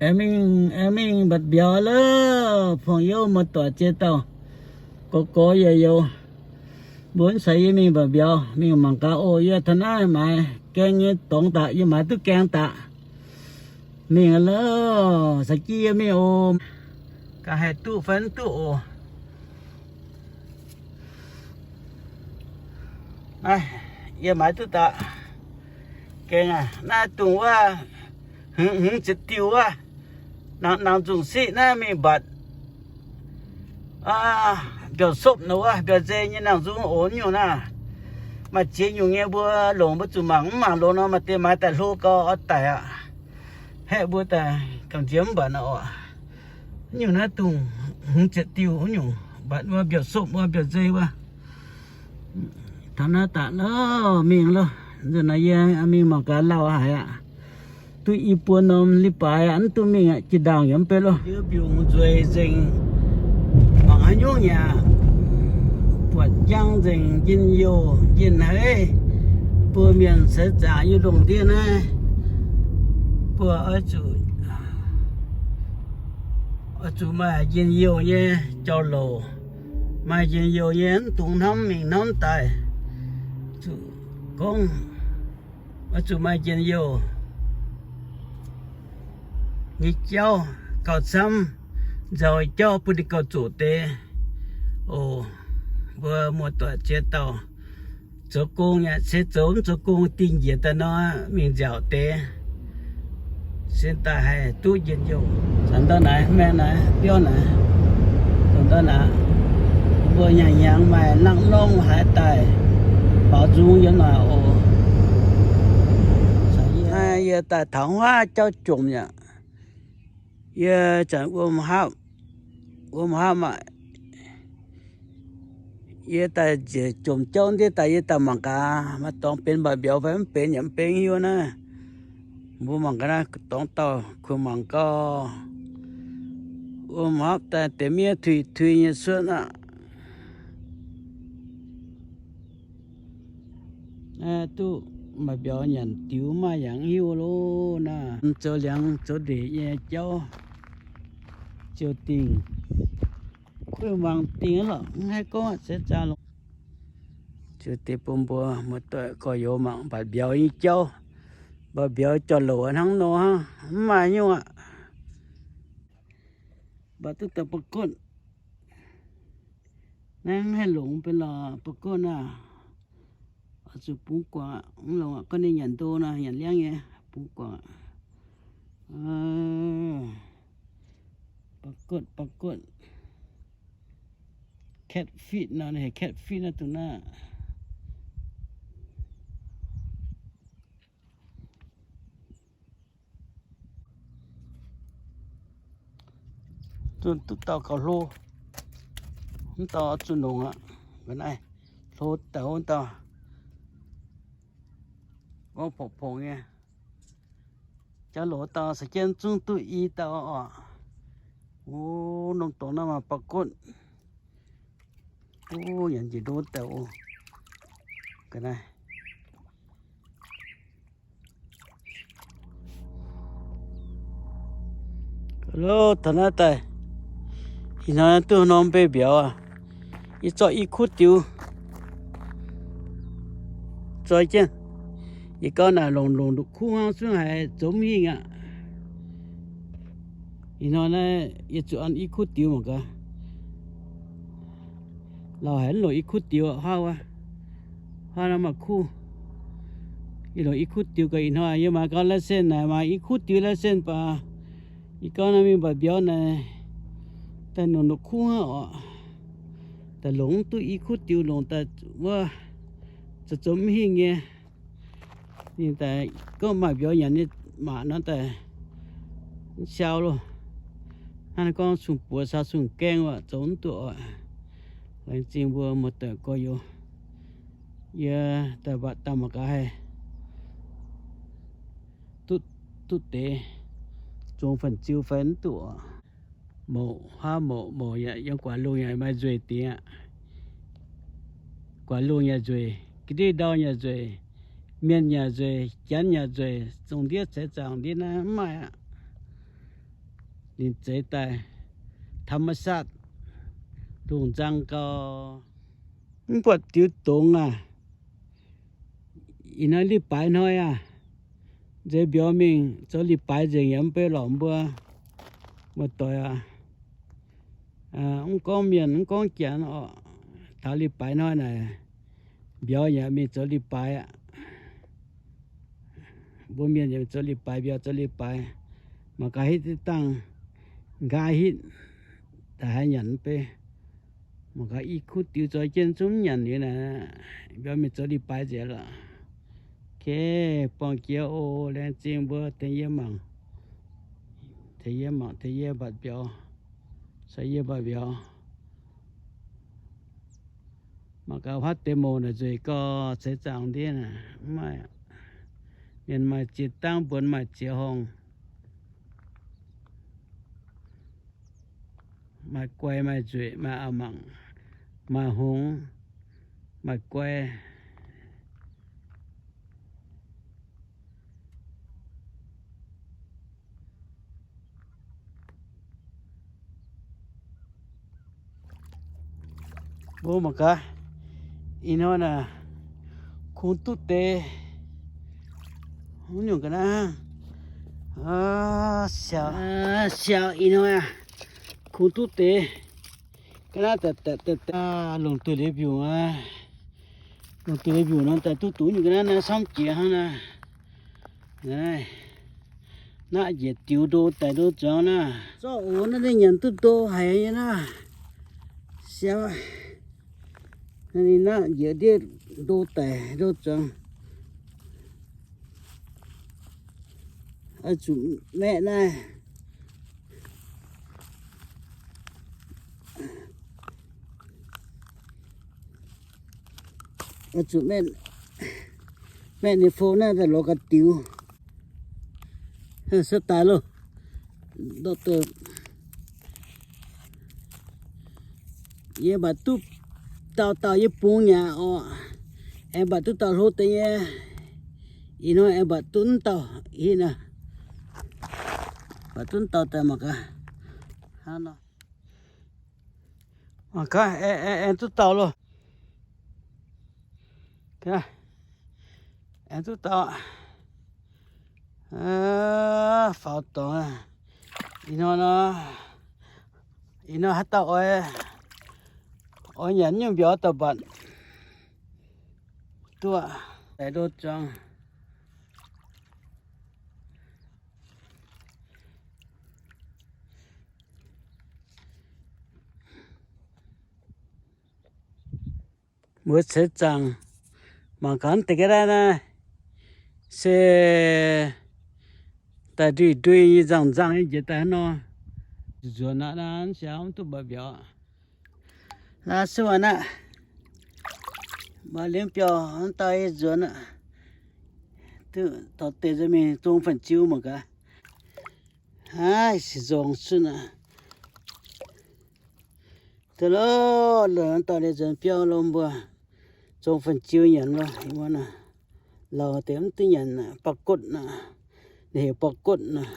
Aengx mingh, aengx mingh mbatc mbiauz lov, pong youv muoz-doic ziex dauh, gorx gorx youz youz. Mbuo mv caux yie mingh mbatc mbiauz, mingh mangc gaax oc. Yie taux naaiv maaiz gaeng nyei dorngx daaih, yie maaiz duqv gaeng daaih. Mingh lov, caux jienv yie mingh oc. Gaax haih duqv fai mv duqv oc. Naaiv, yie maaiz duqv daaih. Gaeng aac, naaiv dungz wuov, hmz, hmz ziepc diuh wuov, nangc, nangc nzungh siqv naaiv mingh mbatc mbiauz-sopv nor wuov, mbiauz-nzei nyei nangc nzung oc nyungc naaiv. Maaih ziex nyungc nyei mbuo longc mbuo zuqc mangc, mv mangc longx nor maaih deix maaiz daaih hlo gau oix daic aqv. Haeqv mbuo daaih gamh nziex mv mbatc nor oc. Nyungc naaiv dungz hmz ziepc diuh wuov nyungc, mbatc wuov mbiauz-sopv wuov mbiauz-nzei wuov. Taux naaiv daaih lov mingh lov, nzunc naaiv yie mingh mangc gaax lauh haic aqv. Duqv i buo norm li baaix aqv, mv duqv mingh aqv, jiex ndaangc yaac mv bei lov. Yie mbiungc nzueic nzengc, mangc haaix nyungc yaac buatc njang nzengc, njien-youh njien-heiv. Mbuo mienh seix zaangc yie longc ndiev naaiv, mbuo oix zuqc, oix zuqc maaih njien-youh nyei jauv-louc. Maaih njien-youh nyei, mv dungx hnamv mingh hnamv daaih. Zuqc gorngv oix zuqc maaih njien-youh nyei jauv gauh camv, nzauh jauv bun ninh gauh zoqc deix. Oc, mbuo muoz-doic ziex dauh zoux gong yaac se zoux, mv zoux gong dingh njiec daaih nor mingh nziaauc deix. Sin daaih haih duqv njien-youh. Zanc ndau naaiv, maengx naaiv, biauv naaiv, zanc ndau naaiv, mbuo hnyangx-hnyangx maaih nangv norm haaix daaih baaux nzung yiem naaic oc. Yie daaih taux huaav jauv jomc yaac, yie zanc wuom hapv, wuom hapv maah, yie daaih njiec jomc jauv ndiev daaih yie daaih mangc gaax, maaih dorngx benx mba'mbiauz fai mv benx yaac mv benx hiuv naaiv. Mbuo mangc gaax naaiv dorngx dauh kuh mangc gau. Wuom hapv daaih deix miev tuix tuix nyei cuotv aqv. Duqv mba'mbiauz nyanc diux maaih yaac hiuv loh naaiv. Zoux liangx zoux ndeic nyei jauv ziouc dingc, kuv mangc dingc lorqc, mv haih gorngv seix zaangc longx. Ziouc deix bun mbuo muoz-doic gorx-youz mangc mba'mbiauz nyei jauv. Mba'mbiauz jauv-louc hnangv nor hnangv, mv maaih nyungc aqv. Mbatc duqv daaih ba'gotv. Naaiv mv haih longc benx lorqc, ba'gotv naaiv. Oix zuqc bungx guangc aqv, mv longc aqv, gorngv ninh nyanc ndo nor, nyanc liangv nyei, bungx guangc aqv. Ba'gotv, ba'gotv. Catfish nor, catfish nor dongh naaiv. Duqv dauh gauh hlo, mv dauh zuqc nongc aqv. Ga'naaiv hlo daaih wuov dauh, gorngv pongx-pongx nyei. Jauv-louc dauh sa jienv zungv duqv i dauh oc. Wuov norm dorngx naaiv maaih ba'gotv. Wuov nyanc njiec ndo daaih oc. Ga'naaiv Lo, taux naaiv daaih, ih hnoi duqv norm mbei mbiauz aqv. Yie zorqv i kuv diux zoi jienv. Yie gauh naaic longc longc nduqc kuv hnangv, zungv haiz zoux mv hingh aqv. Ih hnoi naaiv yie zuqc an i kuv diux mangc gaax. Lauh haic mv longc i kuv diux aqv, huaav wuov. Huaav naaiv maaih kuv. Yie longc i kuv diux gaax. Ih hnoi yie maaih gauh license naaic, maaih i kuv diux license baac yie gauh naaiv mingh mbatc mbiauz naaic, daaih longc nduqc kuv hnangv oc. Daaih longc mv duqv i kuv diux longc daaih wuov, zoux zoux mv hingh nyei. Ninh daaih gorngv maaih mbiauz nyanc nyei maac nor daaih mv siau loh. Hnangv naaiv gorngv sung buoz caux sung gaeng waac zoux mv duqv oc. Laengz zingh mbuo muoz-doic gorx-youz. Yie daaih mbatc daaih mangc gaax haih duqv, duqv deix zong fan-ziu fai mv duqv oc. Mouc, huaav mouc, mouc yaac yiem guaax lungh yaac maaih nzueic dingc aqv. Guaax lungh yaac nzueic, ga'ndiev ndau yaac nzueic, mienh yaac nzueic, janx yaac nzueic, zongh ndiev ceix zaangc ndiev naaiv mv maaih aqv. Ninh zeix daaih ธรรมชาติ lungh nzang gau. Mv buatc diux dongz aac. Ih hnoi li-baaix hnoi aac, nzeix mbiauz mingh zoux li-baaix nzengc yaac mv bei lorqc mbuo muoz-doic aac. Mv gorngv mienh mv gorngv janx oc, taux li-baaix hnoi naaic, mbiauz yaac mingh zoux li-baaix aqv. Mbuo mienh yaac zoux li-baaix, mbiauz zoux li-baaix. Mangc gaax hitv dangh nqaai hitv, da'haaix nyanc mv bei. Mangc gaax i kuv diux zoux jienv zungv nyanc liuz naaic, mbiauz mingh zoux li-baaix nzengc lorqc. Ok, buangh jiex oc. Laengz zingh mbuo tengx yie mangc, tengx yie mangc, tengx yie mbatc mbiauz, caux yie mbatc mbiauz. Mangc gaax huaav deix mouc naaic nzueic gau, ceix zaangc ndiev naaic mv maaih. Mienh maaih ziex dangv, mbuonx maaih ziex horngh. Maaih guai, maaih nzueic, maaih a'mangc, maaih hngongx, maaih guai. Mbuo mangc gaax, ih hnoi naaic kungx duqv deix. Haaix nyungc ga'naaiv, siaaux, siaaux ih hnoi aac, kungx duqv deix. Ga'naaiv longc duih liuz mbiungc aqv. Longc duih liuz mbiungc nor daaih duqv duqv nyungc ga'naaiv naaiv camv jiex hnangv naaiv. Naaiv njiec diux ndo daic ndo zuangx naaiv. Zorqv oc, naaiv ninh nyanc duqv ndo haic nyei naaiv. Siaaux, naaiv ninh naaiv njiec ndiev ndo daic ndo zuangx. Oix zuqc maeqv naaiv. Oix zuqc maeqv, maeqv ninh fou naaiv daaih lorz ga'diux. Se daaih loh. Yie mbatc duqv dauh dauh yie bungx nyei oc. Aengx mbatc duqv dauh hlo deix nyei. Ih hnoi aengx mbatc duqv dauh hitv naaiv. Mbatc duqv dauh daaih mangc gaax. Hnangv nor. Mangc gaax, aengx duqv dauh loh. Aengx duqv dauh. Faaux dorngx. Ih hnoi nor, ih hnoi haaix dauh oix, oix nyanc nyungc mbiauz dauh mbatc duqv daic ndo zuangx. Mbuo ceix zaangc mangc gaax deix ga'naaiv naaiv se daaih ndui-ndui nyei nzangh-nzangh nyei njiec daaih hnangv nor. Nzuonx aqv, naaiv siaaux mv duqv mbatc mbiauz. Laaix suv aqv, maaih liemh biauv daaih nzuonx aqv. Duqv taux deix nzuonx mingh zong fan-ziu mangc gaax. Haiz, nzorngc sun aqv. Duqv loh, loh daaih liuz nzuonx biauv lo mbuo zong fan-ziu nyanc loh. Ih muonz naaic, lauh deix mv duqv nyanc naaic, ปลากด naaic. Ninh heuc ปลากด naaic.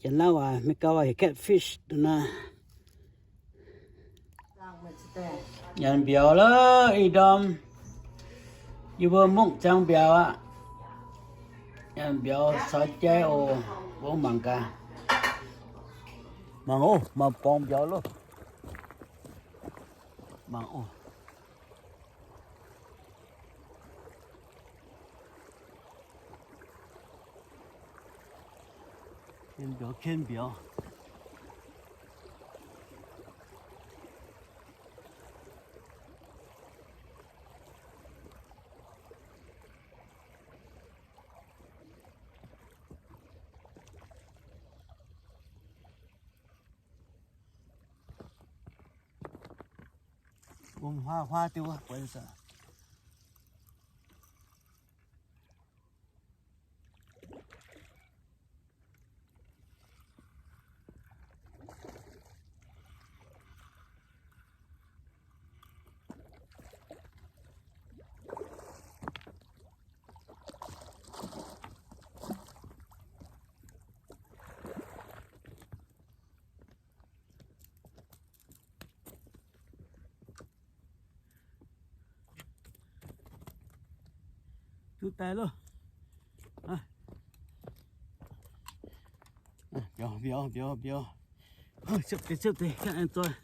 Janx-Lauv waac, Meiv-Guoqv waac heuc catfish naaic. Nyanc mbiauz loh ih ndorm. Yie mbuo mungv ziangx mbiauz aqv. Nyanc mbiauz caux jai oc. Mbuo mangc gaax. Mangc oc, mangc borngz mbiauz loh. Mangc oc. Kien mbiauz, kien mbiauz. Wuom huaav huaav diuh wuov, buonc zuqc. Duqv daaih loh. Biaux, biaux, biaux, biaux. Ziepv deix, ziepv deix, ganh aengx zoih.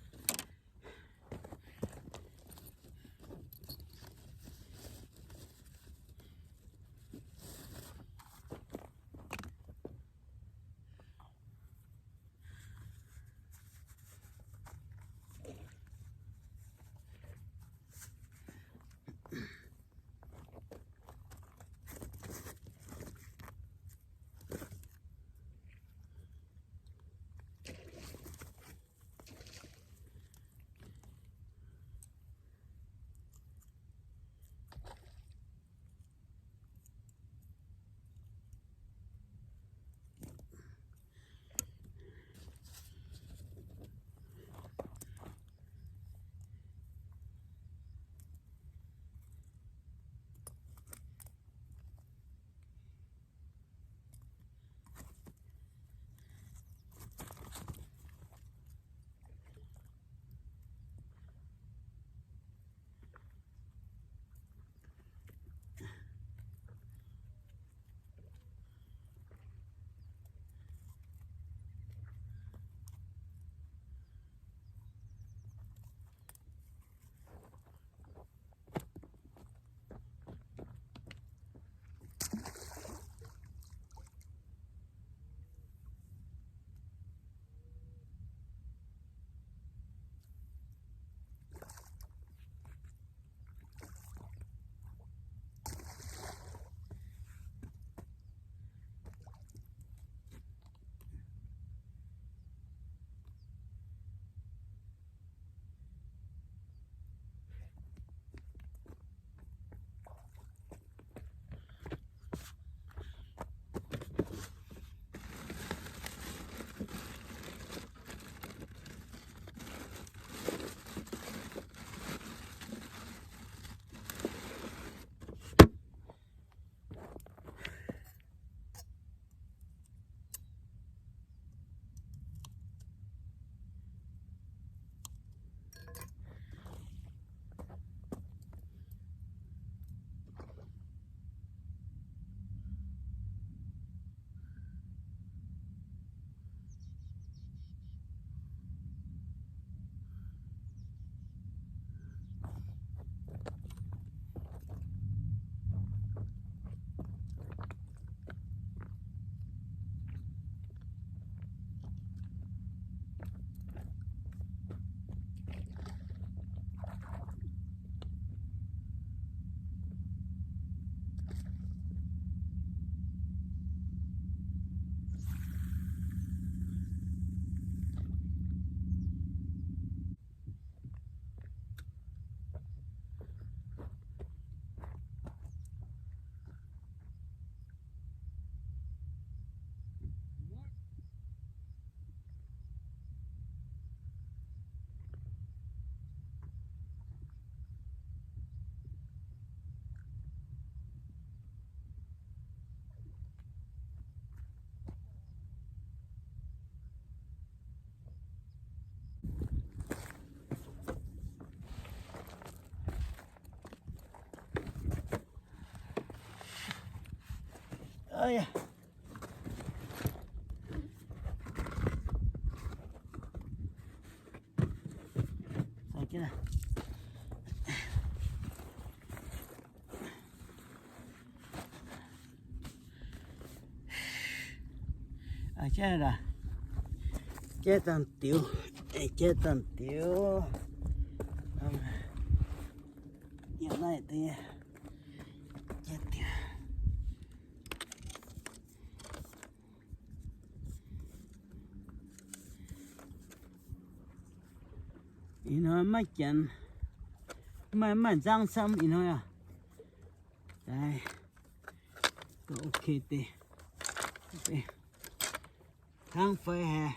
Jaiv dangh diuv, jaiv dangh diuv. Yiem naaiv deix jaiv diuv. Ih hnoi maiv janx, maiv, maiv nzangv camv ih hnoi aqv. Ok deix. Hnangv fai haiz,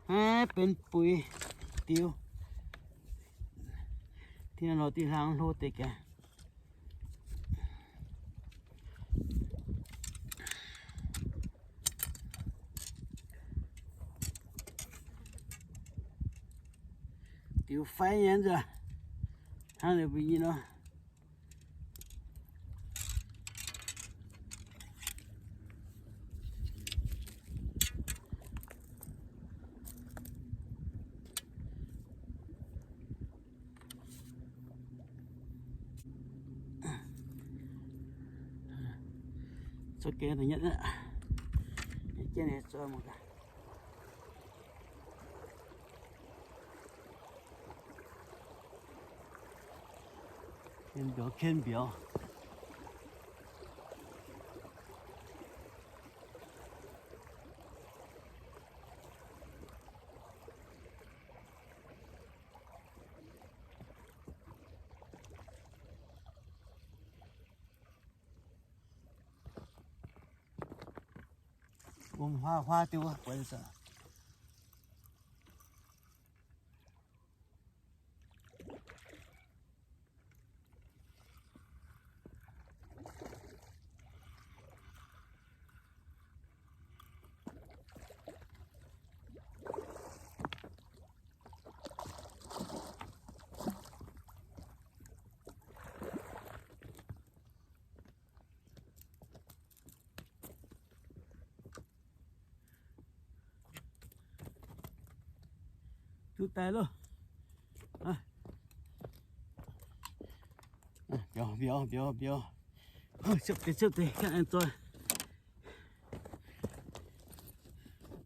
haiz benx buix diuv. Tien lorz diuh hlang hlo deix gaax. Diuv fai nyei nzunc. Hnangv ninh mbuo nyei nor. Zuov gengh da'nyeic, jienv ninh zuov mangc gaax. Ken mbiauz, ken mbiauz. Wuom huaav huaav diuh wuov, buatc nyei zoux. Duqv daaih loh. Mbiauz, mbiauz, mbiauz, mbiauz. Ciepv deix, ciepv deix, ganh aengx zoih.